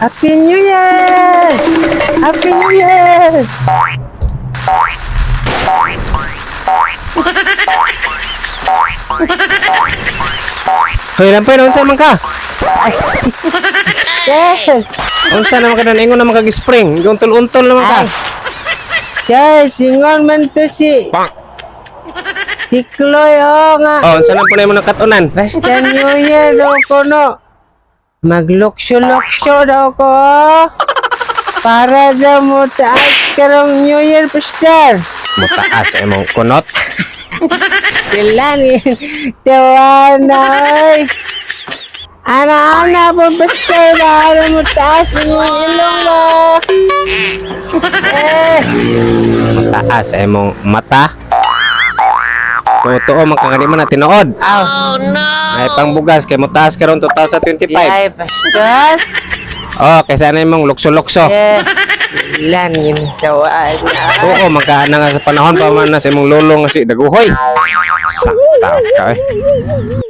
Happy New Year! Happy New Year! Hoy, lampoy, unsa man ka? Yes! Unsa naman ka ingon naman kag spring, untol-untol naman ka. Ay. Siya, singon man to si si Chloe, oh nga. Oh, unsa naman po na imong nakatunan? Basta New Year daw ko, no. Maglukso-lukso daw ko, oh. Para daw mo taas karong New Year, Pastor. Mutaas imong kunot. Sila ni Tiwana, oy. Ana-ana po, Pastor, para mo taas imong ilong ba? Eh, Mutaas imong mata. Totoo man ka nga di man na tinuod. Aw. May pangbugas kay mutaas karon 2025. Ay, Pastor. Oh, kaysa na imong lukso-lukso. Eh, ilan yun tawaan. Oo, magkaana nga sa panahon pa man na sa imong lolo nga si Daguhoy. Sakta ka eh.